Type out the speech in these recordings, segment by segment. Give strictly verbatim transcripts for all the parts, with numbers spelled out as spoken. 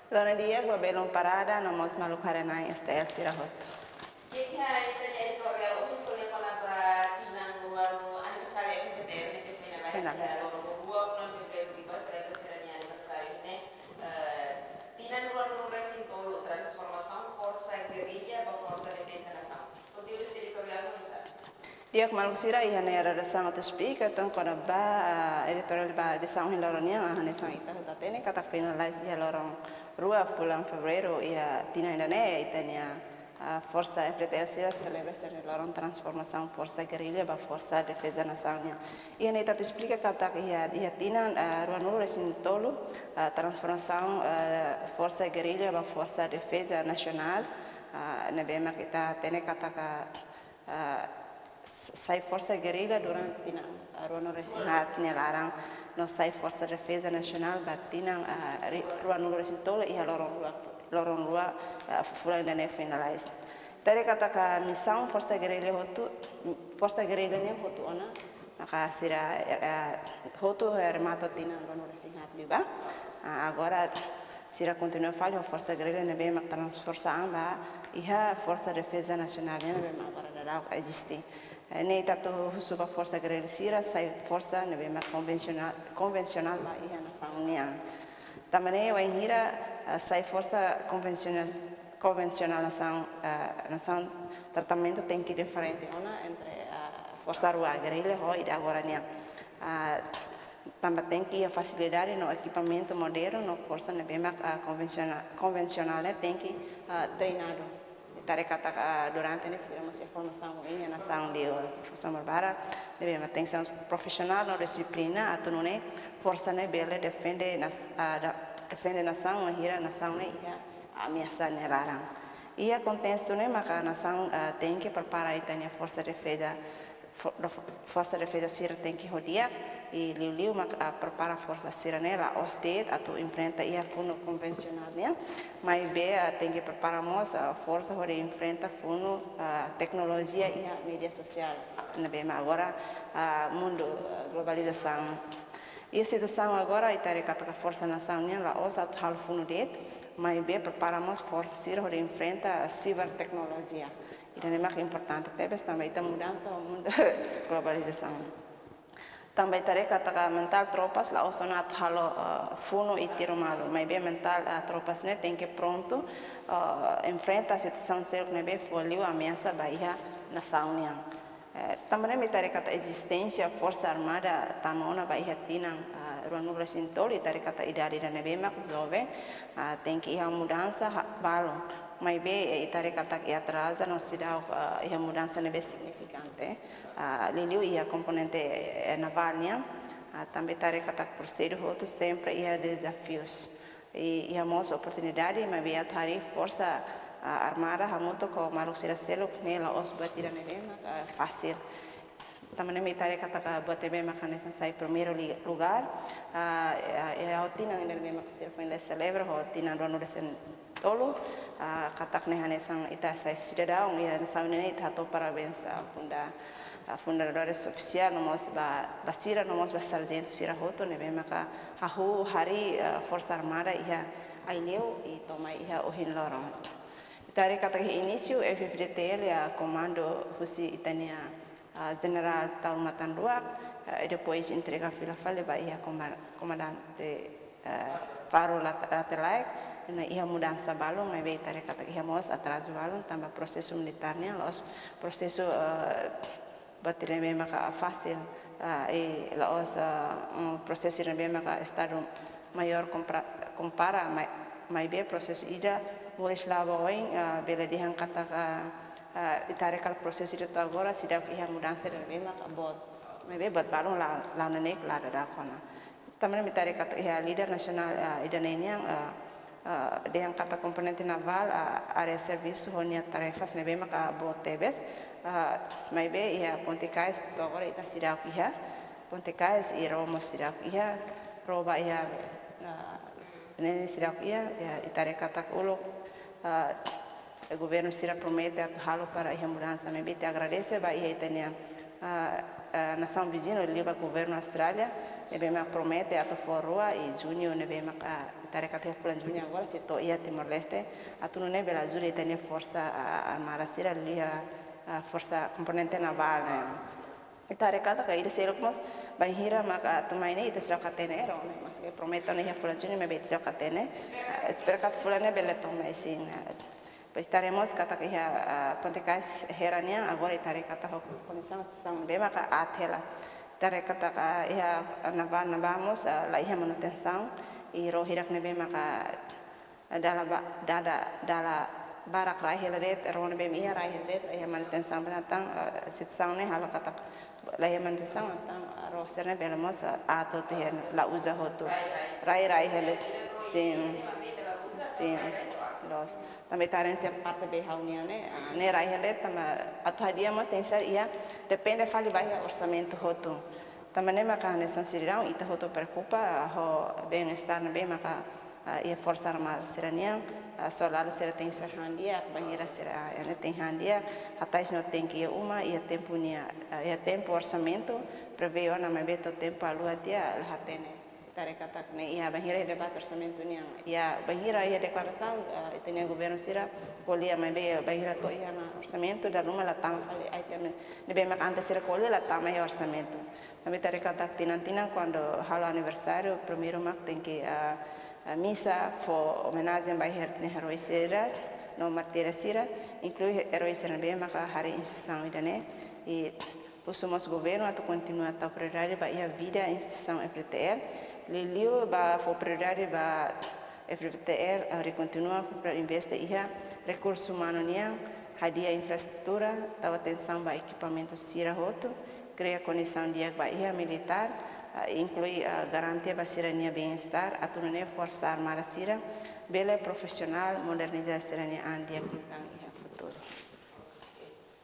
Loron di'ak ba belun parada no mós maluk haree-na'in S T L sira hotu. Di'ak, iha ita-nia editoriál ohin ko'alia kona-ba tinan ruanulu aniversáriu F T T L ne'ebé finaliza Finaliza. iha loron rua fulan Fevereiru, liuliu ba selebra sira-nia aniversáriu ne'e, eh, tinan ruanulu-resin-tolu transformasaun Forsa Gerilla ba Forsa Defeza Nasaun. Konteúdu editoriál oinsá? Di'ak, maluk sira, iha ne'e redasaun atu esplika uitoan kona-ba, ah, editoriál ba edisaun ohin loron nian, ah, hanesan ita hotu hatene katak finaliza iha loron rua fulan Fevereiru iha tinan ida-ne'e ita-nia, ah, Forsa F T T L sira selebra sira-nia loron transformasaun Forsa Gerilla ba Forsa Defeza Nasaun nian. Iha ne'e ita atu esplika katak iha, iha tinan, ah, ruanulu-resin-tolu, ah, transformasaun, ah, Forsa Gerilla ba Forsa Defeza Nasionál, ah, ne'ebé mak ita hatene katak, ah, ah, s-, sai Forsa Gerilla durante tinan, ah, ruanulu-resin-haat nia laran, no sai Forsa Defeza Nasionál ba tinan, ah, ri-, ruanulu-resin-tolu iha loron rua, loron rua, ah, fulan ida-ne'e finaliza. Ita haree katak misaun Forsa Gerilla hotu, Forsa Gerilla nian hotu ona, maka sira, eh, hotu, eh, remata tinan ruanulu-resin-haat liubá. Ah, agora sira kontinua fali ho Forsa Gerilla ne'ebé mak transformasaun ba iha Forsa Defeza Nasionál nian ne'ebé mak agora daudaun eziste. Eh, ne'e ita atu husu ba Forsa Gerilla sira sai forsa ne'ebé mak konvensionál, konvensionál ba iha nasaun nian. Tanba ne'e wainhira, ah, sai forsa konvensionál, konvensionál nasaun, ah, nasaun tratamentu tenke diferente ona entre, ah, forsa rua, gerilla ho ida agora nian. Ah, tanba tenke iha fasilidade no ekipamentu modernu no forsa ne'ebé mak, ah, konvensiona-, konvensionál ne'e tenke, ah, treinadu. Ita haree katak, ah, durante ne'e sira mós iha formasaun iha nasaun liu, forsa malbara, ne'ebé mak tenke sai profisionál no dixiplina atu nune'e forsa ne'e bele defende nas-, ah, da-, defende nasaun wainhira nasaun ne'e iha ameasa nia laran. Iha kontestu ne'e maka nasaun, ah, tenke prepara ita-nia forsa defeza, fo-, do-, forsa defeza sira tenke ho di'ak, i liuliu mak, ah, prepara forsa sira-ne'e la'ós de'it atu enfrenta iha funu konvensionál nian, maibé, ah, tenke prepara mós, ah, forsa hodi enfrenta funu, ah, teknolojia iha média sosiál ne'ebé mak agora, ah, mundu, ah, globalizasaun. Iha situasaun agora, ita haree katak forsa nasaun nian la'ós atu halo funu de'it, maibé prepara mós forsa sira hodi enfrenta siberteknolojia. Ida-ne'e mak importante tebes tanba ita mudansa ho mundu globalizasaun. Tanba ita haree katak mentál tropas la'ós ona atu halo, eh, funu i tiru malu, maibé mentál, eh, tropas ne'e tenke prontu, eh, enfrenta situasaun seluk ne'ebé fó liu ameasa ba iha nasaun nian. Eh, tanba ne'e mak ita haree katak ezisténsia Forsa Armada tama ona ba iha tinan, ah, ruanulu-resin-tolu, ita haree katak idade ida ne'ebé mak joven, ah, tenke iha mudansa ha-, balun. Maibé, eh, ita haree katak iha atraza no seidauk, ah, iha mudansa ne'ebé signifikante. Ah, liuliu iha komponente, eh, navál nian, ah, tanba ita haree katak prosesu hotu sempre iha dezafius. I, iha mós oportunidade, maibé atu harii Forsa, ah, Armada hamutuk ho maluk sira seluk ne'e la'ós buat ida ne'ebé mak, ah, fasil. Tanba ne'e mak ita haree katak buat ne'ebé mak hanesan sai primeiru li-, lugár, ah, eh, eh, ho tinan ida ne'ebé mak sira foin lai selebra, ho tinan ruanulu-resin-tolu, ah, katak ne'e hanesan ita sai sidadaun, iha nasaun ne'e ita hato'o parabéns, ah, funda-, ah, fundadores ofisiál no mós ba, ba sira no mós ba sarjentu sira hotu ne'ebé maka hahú harii, eh, Forsa Armada iha Aileu i to'o mai iha ohin loron. Ita haree katak iha inísiu F F D T L, eh, komandu husi ita-nia, eh, Jenerál Taur Matan Ruak, eh, i depois entrega fila fali ba iha koma-, komandante, eh, Faro Lat-, Rate Laek, no iha mudansa balun, maibé ita haree katak iha mós atrazu balun, tanba prosesu militár nian la'ós prosesu, eh, buat ida ne'ebé maka fasil, ah, i la'ós, ah, um, prosesu ida ne'ebé maka Estadu Maiór kompra-, kompara, mai-, maibé prosesu ida moris la'o ba oin, ah, bele dehan katak, ah, ah, ita haree katak prosesu ida to'o agora seidauk iha mudansa ida ne'ebé maka boot. Maibé buat balun la, la'o neineik la daudaun ona. Tanba ne'e mak ita haree katak iha líder nasionál, ah, ida-ne'e nian, ah, ah, dehan katak komponente navál, ah, área servisu ho nia tarefas ne'ebé maka boot tebes, ah, maibé iha ponte kais to'o agora ita seidauk iha, ponte kais i ró mós seidauk iha, ró ba iha, ah, ne'e seidauk iha, iha ita haree katak uluk, ah, governu sira promete atu halo para iha mudansa, maibé ita agradese ba iha ita-nia ah, ah, nasaun viziñu, liuliu ba governu Austrália, ne'ebé mak promete atu fó rua iha juñu ne'ebé mak, ah, ita haree katak fulan juñu agora sei to'o iha Timor-Leste, atu nune'e bele ajuda ita-nia forsa, ah, armada sira liuliu, ah, forsa komponente navál ne'e. Ita haree katak ida seluk mós bainhira mak, ah, atu mai ne'e ita seidauk hatene erro ne'e, maske promete ona iha fulan juñu maibé ita seidauk hatene. Ah, espera katak fulan ne'e bele to'o mai sin, ah, Depois ita haree mós katak iha, ah, ponte kais Hera nian, agora ita haree katak ho kondisaun, situasaun ne'ebé maka aat hela. Ita haree katak, ah, iha navál, navál mós, ah, la iha manutensaun, i ró hirak ne'ebé maka, ah, dala ba-, dada, dala barak rai hela de'it, ró ne'ebé iha rai hela de'it, la iha manutensaun, penatang, ah, situasaun ne'e halo katak la iha manutensaun, entaun, ah, ró sira-ne'e bele mós, ah, aat hotu iha, la uza hotu. Rai, rai hela de'it. Sin. Sin. Loos. Tanba ita haree iha parte B ha'u-nian ne'e, ah, ne'e rai hela de'it, tanba atu hadi'a mós tenke ser iha, depende fali ba iha orsamentu hotu. Tanba ne'e maka hanesan seidauk ita hotu preokupa, ah, ho bem-estar ne'ebé maka, ah, iha forsa armada sira-nian, ah, soldadu sira tenke ser han di'ak, bainhira sira, ah, ne'e tenke han di'ak, hatais no tenke iha uma, iha tempu nia, ah, iha tempu orsamentu, prevee ona maibé to'o tempu haluha tiha, la hatene. Ita haree katak ne'e iha bainhira iha debate orsamentu nian. Iha bainhira iha deklarasaun, ah, ita-nia governu sira ko'alia maibé bainhira to'o iha ona orsamentu dala ruma la tama fali item ne'ebé maka antes sira ko'alia la tama iha orsamentu. Tanba ita haree katak tinan-tinan kuandu halo aniversáriu, primeiru mak tenke, ah, ah, misa fó omenajen ba iha ita-nia eroi sira, no mártir sira, inklui eroi sira ne'ebé maka harii instituisaun ida-ne'e. I husu mós governu atu kontinua tau prioridade ba iha vida instituisaun F D T L, liuliu ba fó prioridade ba F D T L, ah, hodi kontinua fó prioridade investe iha rekursu umanu nian, hadi'a infraestrutura, tau atensaun ba ekipamentu sira hotu, kria kondisaun di'ak ba iha militár, ah, inklui, ah, garantia ba sira-nia bem-estar, atu nune'e forsa armada sira bele profisionál, moderniza sira-nia an di'ak liután iha futuru.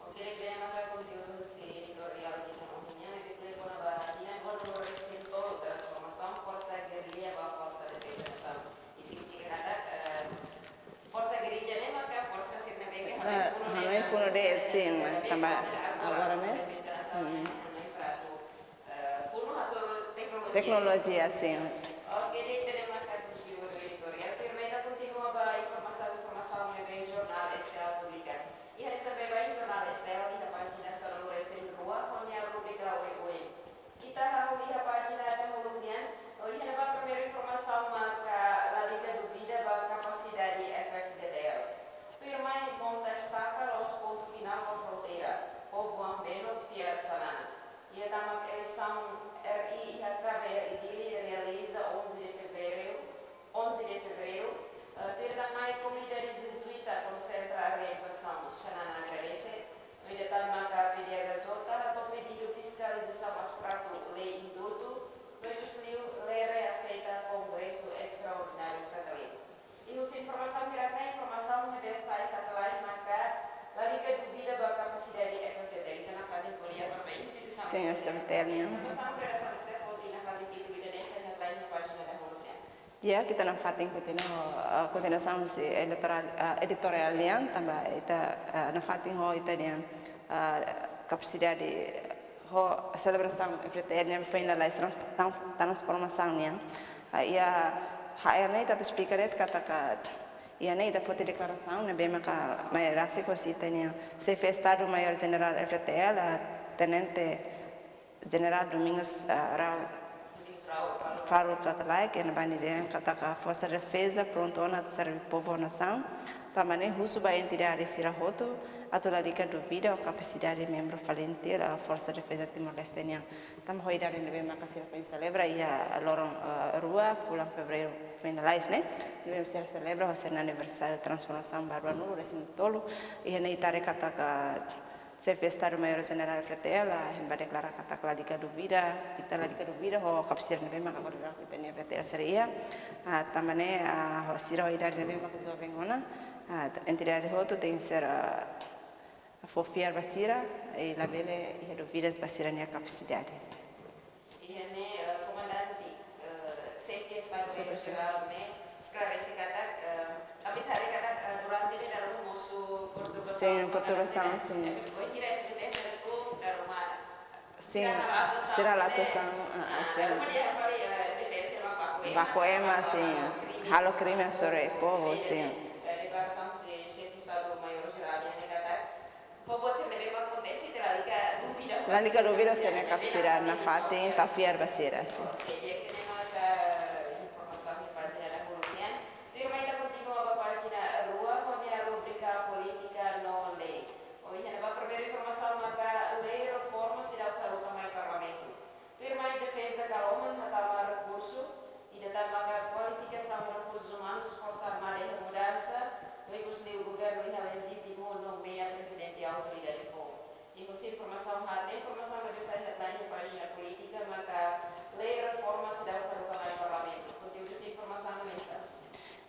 Oke, ne'e maka konteúdu husi editoriál edisaun ohin nian, ne'ebé ko'alia kona-ba tinan rua rua resin tolu transformasaun forsa gerrilla ba forsa defeza nasaun. I signifika katak, eh, forsa gerrilla ne'e maka forsa sira ne'ebé ke hanoin, ah, funu de'it, hanoin funu de'it, sin, ne'ebé tanba forsa armada, agora forsa ne'e defeza nasaun, hmm, ne'e hanoin para atu, eh, funu hasoru teknolojia. Teknolojia, sin. Oke, ne'e ita-nia maka konteúdu editoriál. Tuirmai ita kontinua ba informasaun, informasaun ne'ebé jornál S T L publika. Iha hanesan ne'ebé jornál S T L iha pájina sanulu resin rua, ho nia rubrika oioin. Ita hahú iha pájina dahuluk nian, no iha ne'ebá primeiru informasaun maka lalika dúvida ba kapasidade F F D T L. Tuirmai monta estaka la'ós pontu finál ba fronteira, povu Ambeno fiar Xanana. Iha tamak eleisaun R I iha K B R I Dili realiza onze de fevereiro, onze de fevereiro, eh, tuir tan mai komunidade jezuíta konsentra reedukasaun, Xanana agradese. No ida tan maka P D H J hato'o pedidu fiskalizasaun abstratu lei indultu, no ikusliu lere aseita Kongresu Estraordináriu Fretilin. I husi informasaun hirak ne'e, informasaun ne'ebé sai headline maka lalika dúvida ba kapasidade F F D T L. Ita nafatin ko'alia kona-ba instituisaun. Sin, F F D T L nian. Informasaun redasaun S T F, ita nafatin títulu ida-ne'e sai headline iha pájina dahuluk nian. Ya, ita nafatin kontinua, eh, kontinuasaun husi editoriál, eh, editoriál nian, tanba ita, eh, nafatin ho ita-nia, eh, kapasidade ho selebrasaun F D T L nian foin lalais trans-, tran-, transformasaun nian. Ah, iha H R ne'e ita atu esplika de'it katak iha ne'e ita foti deklarasaun ne'ebé maka mai rasik husi ita-nia Xefe Estadu Maiór Jenerál F D T L, ah, Tenente Jenerál Domingos, ah, Raul Faro Trata Laek, iha ne'ebá nia dehan katak forsa defeza prontu ona atu serve povu ho nasaun. Tanba ne'e husu ba entidade sira hotu atu lalika dúvida ho kapasidade membru FALINTIL, ah, Forsa Defeza Timor-Leste nian. Tanba ho idade ne'ebé maka sira foin selebra iha loron, ah, rua fulan Fevereiru foin lalais ne'e, ne'ebé sira selebra ho sira-nia aniversáriu transformasaun ba ruanulu resin tolu, iha ne'e ita haree katak Xefe Estadu Maiór Jenerál F D T L, ah, iha ne'ebá deklara katak lalika dúvida, ita lalika dúvida ho kapasidade ne'ebé maka koordenadu ita-nia F D T L sira iha, ah, tanba ne'e, ah, ho sira ho idade ne'ebé maka joven ona, ah, entidade hotu tenke ser, ah, fó fiar ba sira, i labele iha dúvidas ba sira-nia kapasidade. Iha ne'e, eh, komandante, eh, Xefe Estadu Xefe Estadu. Jenerál ne'e esklarese katak, eh, ami haree katak, eh, durante ne'e dala ruma mosu perturbasaun. Sin, perturbasaun, sin. Eh, bainhira F D T L sira tun dala ruma. Sin, sira halo atuasaun, ah, ah, sin. Baku ema, sin. Halo krime hasoru povu, sin. Deklarasaun husi Xefe Estadu Maiór Jerál nian katak, ho buat sira ne'ebé mak akontese, ita lalika dúvida. Lalika dúvida, sira ne'e kapasidade nafatin, tau fiar ba sira, sin. Oke, di'ak, ida-ne'e maka informasaun iha pájina dahuluk nian. Tuirmai ita kontinua ba pájina rua, ho nia rubrika Polítika no Lei. Ohin, iha ne'ebá primeiru informasaun maka lei reforma seidauk haruka mai Parlamentu. Tuirmai Defeza Karohan hatama rekursu, ida tan maka kualifikasaun rekursus umanus Forsa Armada iha mudansa, no ikus liu governu iha lejitímu nomeia Prezidente Autoridade Foun. I husi informasaun haat ne'e, informasaun ne'ebé sai headline iha pájina Polítika maka lei reforma seidauk haruka mai Parlamentu. Konteúdu husi informasaun ne'e oinsá?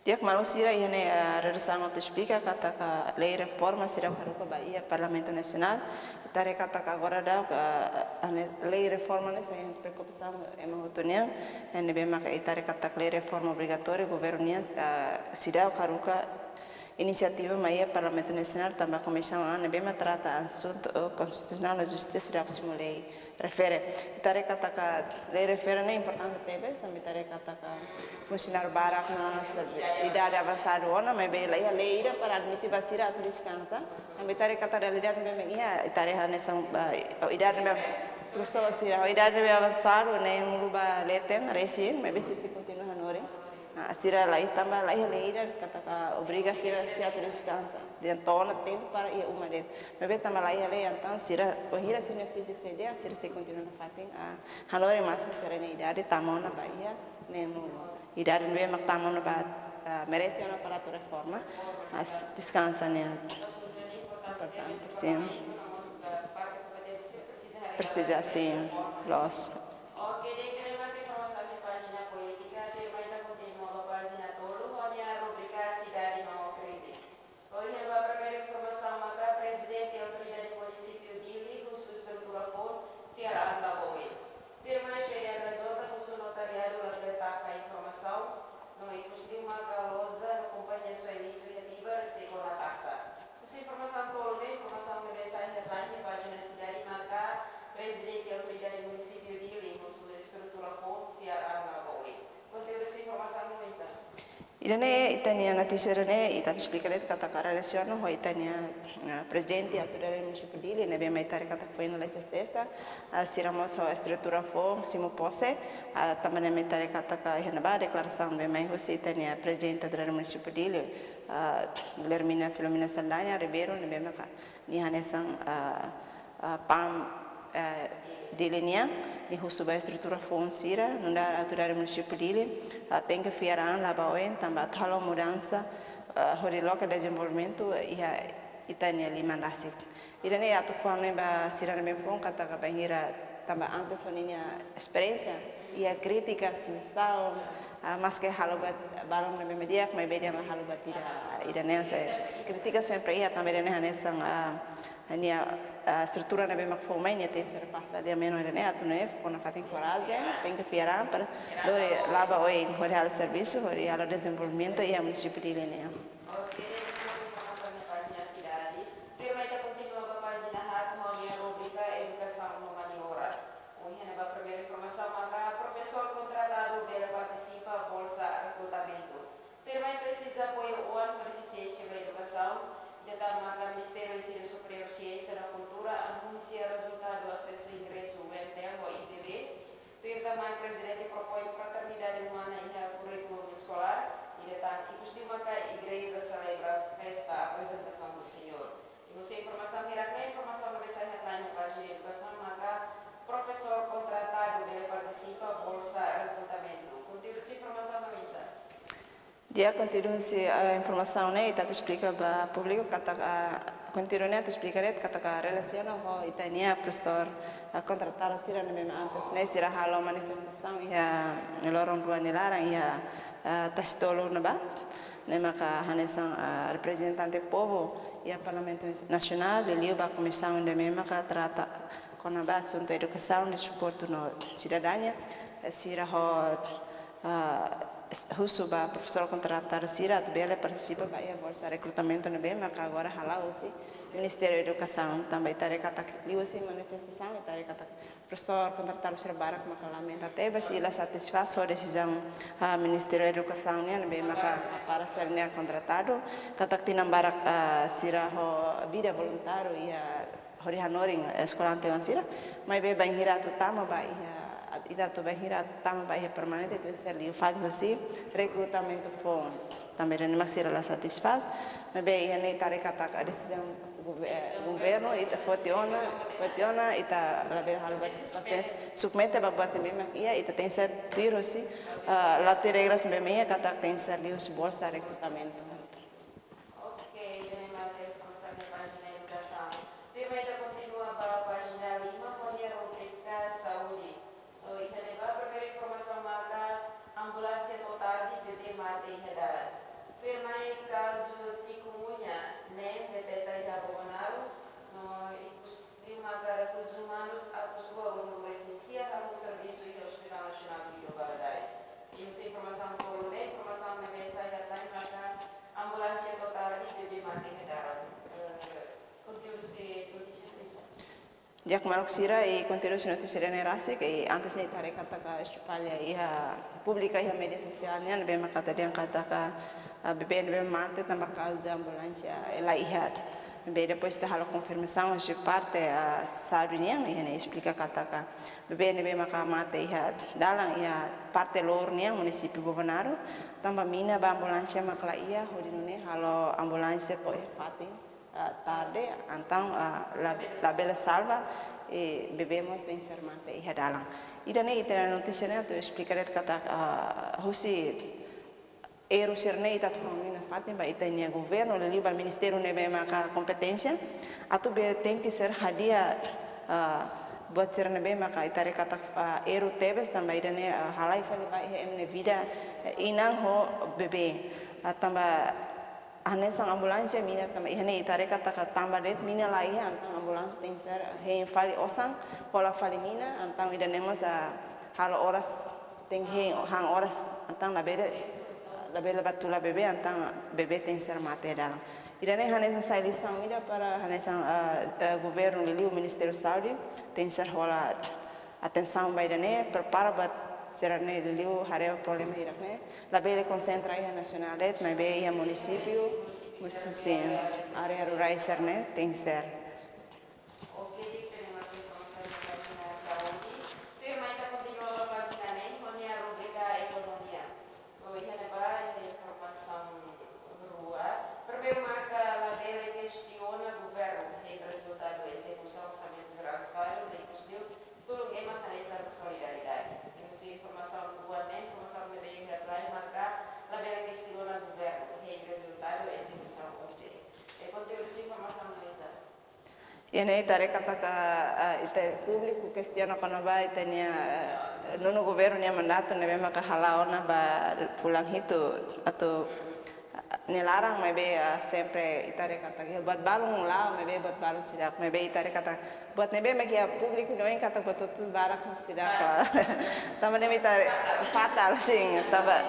Di'ak, maluk sira, iha ne'e, ah, redasaun atu esplika katak lei reforma seidauk haruka ba iha Parlamentu Nasionál. Ita haree katak agora daudaun, ah, ah, ne'e, lei reforma ne'e sai hanesan preokupasaun ema hotu nian. Iha ne'ebé maka ita haree katak lei reforma obrigatóriu governu nian, ah, seidauk haruka inisiativa mai iha Parlamentu Nasionál tanba Komisaun A ne'ebé mak trata asuntu, eh, konstitusionál no justisa seidauk simu lei refere. Ita haree katak lei refere ne'e importante tebes, tanba ita haree katak funsionáriu barak no servi-, idade avansadu ona, maibé la iha lei ida para admite ba sira atu deskansa. Tanba ita haree katak realidade ne'ebé mak iha, ita haree hanesan, ah, idade ne'ebé profesór sira, idade ne'ebé avansadu, neen-nulu ba leten, resin, maibé sira sei kontinua hanorin. Ah, sira la iha, tanba la iha lei ida katak obriga sira, sira atu deskansa. Dehan to'o ona tempu para iha uma de'it. Maibé tanba la iha lei, entaun sira, wainhira sira-nia fíziku sei di'ak, sira sei kontinua nafatin, ah, hanorin maski sira-nia idade tama ona ba iha neen-nulu. Idade ne'ebé mak tama ona ba, ah, merese ona para atu reforma. Mas deskansa ne'e importante, sin. Presiza, sin, loos. Oke, di'ak, ida-ne'e mak informasaun iha pájina Polítika, tuirmai ita kontinua ba pájina tolu, ho nia rubrika Sidade no Krime. Ohin, iha ne'ebá primeiru informasaun maka Prezidente Autoridade Munisípiu Dili husu estrutura foun fiar an la ba oin. Tuirmai P D H J husu notariadu la bele taka informasaun, no ikus liu maka loja no kompañia sira iha inisiativa resiko na taxa. Husi informasaun tolu ne'e, informasaun ne'ebé sai headline iha pájina Sidade maka Prezidente Autoridade Munisípiu Dili husu estrutura foun fiar an la ba oin. Konteúdu husi informasaun ne'e oinsá? Ida-ne'e, ita-nia notísia ida-ne'e, ita esplika de'it katak relasiona ho ita-nia, ah, Prezidente Autoridade Munisípiu Dili, ne'ebé mak ita haree katak foin loron sesta, ah, sira mós ho estrutura foun simu pose, ah, tanba ne'e mak ita haree katak iha ne'ebá deklarasaun ne'ebé mai husi ita-nia Prezidente Autoridade Munisípiu Dili, ah, Guilhermina Filomena Saldanha Ribeiro, ne'ebé maka nia hanesan, ah, ah, PAM, ah, Dili nian, nia husu ba estrutura foun sira, nu'udar Autoridade Munisípiu Dili, ah, tenke fiar an la ba oin, tanba atu halo mudansa, ah, hodi loke dezenvolvimentu, eh, iha ita-nia liman rasik. Ida-ne'e atu fó hanoin ba sira ne'ebé foun katak bainhira tanba antes ho ninia esperiénsia, iha krítika, sujestaun, ah, maske halo buat balun ne'ebé mak di'ak, maibé dehan la halo buat ida, ida-ne'e hanesan krítika sempre iha, tanba ida-ne'e hanesan, ah, nia, ah, estrutura ne'ebé mak fó mai, nia tenke ser pasa lia menu ida-ne'e, atu nune'e fó nafatin korajen, tenke fiar an para lori la ba oin, hodi halo servisu, hodi halo dezenvolvimentu iha munisípiu Dili nian. Oke, ida-ne'e mak informasaun iha pájina Sidade. Tuirmai ita kontinua ba pájina haat ho nia rubrika Edukasaun no Mani-orar. Ohin, iha ne'ebá primeiru informasaun maka profesór kontratadu bele partisipa bolsa rekrutamentu. Tuirmai presiza apoiu oan ho defisiénsia ba edukasaun, ida tan maka Ministériu Ensinu Superiór, Siénsia no Kultura anunsia rezultadu asesu ingresu U N T L ho I P B. Tuir tan mai Prezidente propoin fraternidade umana iha kurríkulu eskolár, ida tan ikus liu maka Igreja selebra festa Apresentação do Senhor. I husi informasaun hirak-ne'e, informasaun ne'ebé sai headline iha pájina Edukasaun maka profesór kontratadu bele partisipa bolsa rekrutamentu. Konteúdu husi informasaun ne'e oinsá? Di'ak, konteúdu husi, eh, informasaun ne'e, ita atu esplika ba públiku katak, ah, konteúdu ne'e atu esplika de'it katak relasiona ho ita-nia profesór, ah, kontratadu sira ne'ebé mak antes ne'e sira halo manifestasaun iha loron rua nia laran iha, ah, Tasi-Tolu ne'ebá. Ne'e maka hanesan, ah, reprezentante povu iha Parlamentu Nasionál, liuliu ba komisaun ne'ebé maka trata kona-ba asuntu edukasaun, desportu no sidadania, eh, sira ho, ah, husu ba profesór kontratadu sira atu bele partisipa ba iha bolsa rekrutamentu ne'ebé maka agora hala'o husi Ministériu Edukasaun. Tanba ita haree katak liuhusi manifestasaun, ita haree katak profesór kontratadu sira barak maka lamenta tebes i la satisfás ho desizaun, ah, Ministériu Edukasaun nian ne'ebé maka para sira-nia kontratadu, katak tinan barak, ah, sira ho vida voluntáriu iha hodi hanorin, eh, eskolante oan sira. Maibé bainhira atu tama ba iha, ita atu bainhira atu tama ba iha permanente, ita tenke ser liu fali husi rekrutamentu foun. Tanba ida-ne'e mak sira la satisfás. Maibé iha ne'e ita haree katak desizaun gover-, eh, governu, ita foti ona, foti ona, ita labele halo buat, proses submete ba buat ne'ebé mak iha, ita tenke ser tuir husi, eh, la tuir regras ne'ebé mak iha, katak tenke ser liuhusi bolsa rekrutamentu. Oke, ida-ne'e mak informasaun iha pájina edukasaun. Tuirmai ita kontinua ba pájina lima, ho nia rubrika saúde. Oh, iha ne'ebá primeiru informasaun maka ambulánsia to'o tarde bebé mate iha dalan. Tuirmai kazu chikungunya neen deteta iha Bobonaro, no ikus liu maka rekursus umanus atus rua ruanulu resin sia halo servisu iha Hospital Nasionál Guido Valadares. Iha husi informasaun tolu ne'e, informasaun ne'ebé sai headline maka ambulánsia to'o tarde bebé mate iha dalan. Eh, konteúdu husi notísia ne'e. Di'ak maluk sira, i konteúdu husi notísia ida-ne'e rasik, i antes ne'e ita haree katak espalla iha, publika iha média sosiál nian, ne'ebé maka dehan katak, ah, bebé ne'ebé mate tanba kauza ambulánsia, eh, la iha. Maibé depois ita halo konfirmasaun husi parte, ah, saúde nian, iha ne'e esplika katak bebé ne'ebé maka mate iha dalan iha parte Lour nian, munisípiu Bobonaro, tanba mina ba ambulánsia mak la iha, hodi nune'e halo ambulánsia to'o iha fatin, ah, tarde, entaun, ah, la, labele salva, i bebé mós tenke ser mate iha dalan. Ida-ne'e ita-nia notísia ne'e atu esplika de'it katak, ah, husi erru sira-ne'e ita atu fó hanoin nafatin ba ita-nia governu, liuliu ba ministériu ne'ebé maka kompeténsia, atu bele tenke ser hadi'a, ah, buat sira ne'ebé maka ita haree katak, ah, erru tebes tanba ida-ne'e, ah, halai fali ba iha ema nia vida, eh, inan ho bebé. Ah, tanba hanesan ambulánsia mina tanba iha ne'e ita haree katak tanba de'it mina la iha, entaun ambulánsia tenke ser hein fali osan, hola fali mina, entaun ida-ne'e mós, ah, halo oras tenke hein, han oras, entaun labele, labele ba tula bebé, entaun bebé tenke ser mate dalan. Ida-ne'e hanesan sai lisaun ida para hanesan, ah, ah, governu liuliu Ministériu Saúde tenke ser hola atensaun ba ida-ne'e, prepara buat sira-ne'e liuliu haree problema hirak-ne'e labele konsentra iha nasionál de'it, maibé iha munisípiu, munisípiu, área rurais sira-ne'e tenke ser. Oke, di'ak, ida-ne'e mak informasaun iha pájina saúde. Tuirmai ita kontinua ba pájina neen, ho nia rubrika ekonomia. Oh, iha ne'ebá iha informasaun rua. Primeiru maka labele kestiona governu hein rezultadu ezekusaun Orsamentu Jerál Estadu, no ikus liu tulun ema hanesan solidariedade. I husi informasaun rua ne'e, informasaun ne'ebé iha headline maka labele kestiona governu hein rezultadu ezekusaun O C. I konteúdu husi informasaun ne'e mak Iha ne'e ita haree katak, ah, ita públiku kestiona kona-ba ita-nia, ah, nono governu nia mandatu ne'ebé maka hala'o ona ba fulan hitu atu, ah, nia laran, maibé, ah, sempre ita haree katak iha buat balun la'o, maibé buat balun seidauk, maibé ita haree katak buat ne'ebé mak iha públiku nia oin katak buat hotu barak seidauk. Tanba ne'e mak ita haree fatál, sin, tanba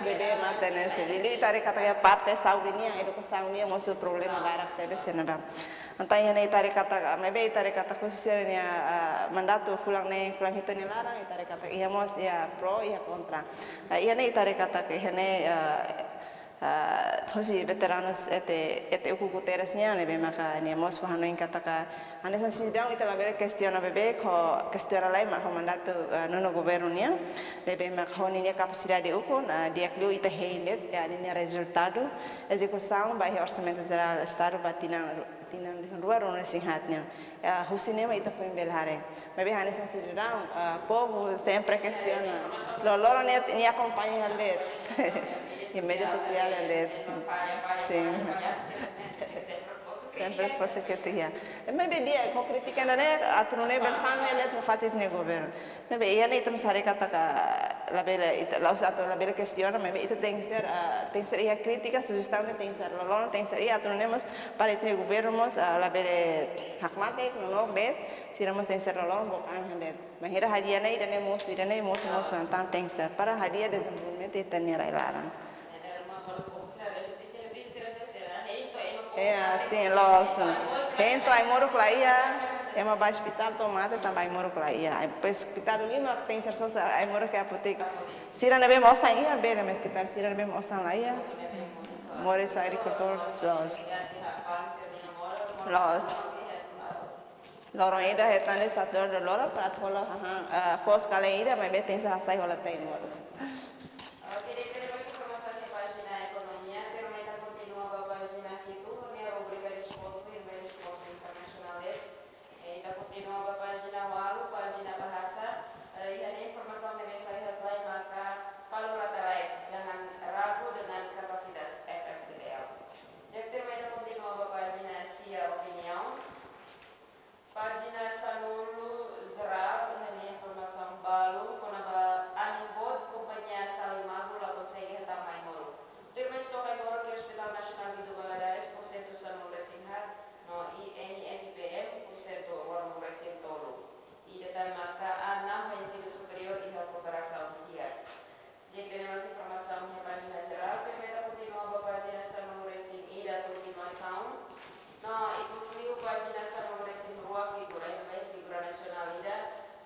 bebé mate ne'e, sin. Liuliu ita haree katak iha parte saúde nian, edukasaun nian, mosu problema barak tebes iha ne'ebá. Entaun iha ne'e ita haree katak, maibé ita haree katak husi sira-nia, ah, mandatu fulan neen, fulan hitu nia laran, ita haree katak iha mós, iha pro, iha kontra. Ah, iha ne'e ita haree katak iha ne'e, ah, ah, husi veteranus E T, E T ukun Guterres nian, ne'ebé maka nia mós fó hanoin katak, hanesan sidadaun ita labele kestiona beibeik, ho kestiona lai mak ho mandatu, ah, nono governu nian, ne'ebé maka ho ninia kapasidade ukun, ah, di'ak liu ita hein de'it, ah, ninia rezultadu ezekusaun ba iha Orsamentu Jerál Estadu ba tinan ru-, tinan rihun rua ruanulu-resin-haat nian. Ah, husi ne'e mak ita foin bele haree. Maibé hanesan sidadaun, ah, povu sempre kestiona. Loroloron nia, nia akompaña hela de'it. Iha média sosiál hela de'it. Sin. Sempre fosse que tinha. Maibé di'ak, ho krítika ne'e, atu nune'e bele fa'an hela iha fatin ita-nia governu. Maibé iha ne'e ita mós haree katak labele, ita, la'ós atu labele kestiona, maibé ita tenke ser, ah, tenke ser iha krítika, sujestaun ne'e tenke ser loloos, tenke ser iha atu nune'e mós para ita-nia governu mós, ah, labele hakmatek, nonook de'it, sira mós tenke ser loloos, buka an hela de'it. Bainhira hadi'a ne'e, ida-ne'e mosu, ida-ne'e mosu, mosu, entaun tenke ser. Para hadi'a dezenvolvimentu ita-nia rai-laran. É, sim, lógico. Hein to'o ai-moruk la iha, ema bá ospitál to'o mate tanba ai-moruk la iha. Ai, pois, ospitál liu mak tenke ser sosa, ai-moruk iha apotek. Sira ne'ebé mak osan iha, bele, maibé ospitál sira ne'ebé mak osan la iha. Moris agrikultór, lógico. Lógico. Loron ida hetan de'it satu dolar, dolar para atu hola, haha, ah, fos kale ida, maibé tenke hasai hola tiha ai-moruk. Oke, ida-ne'e mak informasaun iha pájina ekonomia, tuirmai ita kontinua ba pájina hitu, ne'e rubrika desportu, iha desportu internasionál de'it. Eh, ita kontinua ba pájina ualu, pájina bahasa, eh, iha ne'e informasaun ne'ebé sai iha headline maka Falur Rata Laek, Jangan Ragu dengan Kapasitas F F D T L. Di'ak, tuirmai ita kontinua ba pájina sia, opiniaun. Pájina sanulu jerál, iha ne'e informasaun balu kona-ba anin boot, kompañia Salimagu la konsege hatama ai-moruk. Tuirmai estoke ai-moruk iha Hospital Nasionál Guido Valadares, porsentu sanulu-resin-haat, no I N F P M, porsentu ruanulu-resin-tolu. Ida tan maka an na'in ensinu superiór iha kooperasaun di'ak. Di'ak, ida-ne'e mak informasaun iha pájina jerál, tuirmai ita kontinua ba pájina sanulu-resin-ida, kontinuasaun. No ikusliu pájina sanulu-resin-rua, figura, iha ne'ebá figura nasionál ida,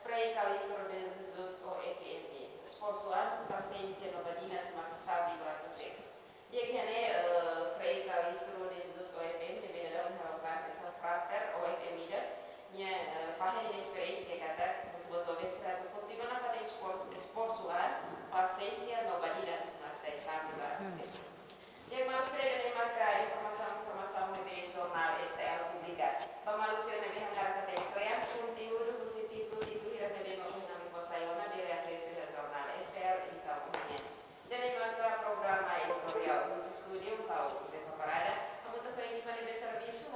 Frei Calixto de Jesus, O F M. Esforsu an, pasiénsia no badinas mak xave ba susesu. Di'ak, iha ne'e, eh, Frei Calixto de Jesus, O F M, ne'ebé daudaun halo parte São Frater, O F M ida, nia, eh, fahe nia esperiénsia katak husu ba joven sira atu kontinua nafatin espor-, esforsu an, pasiénsia no badinas mak sai xave ba susesu. Di'ak, maluk sira, ida-ne'e maka informasaun, informasaun ne'ebé jornál S T L publika. Ba maluk sira ne'ebé hakarak hatene kle'an konteúdu husi títulu, títulu hirak ne'ebé mak ohin ami fó sai ona, bele asesu iha jornál S T L edisaun ohin nian. Ida-ne'e maka programa editoriál husi estúdiu, ha'u Josefa Parada, hamutuk ho ekipa ne'ebé servisu,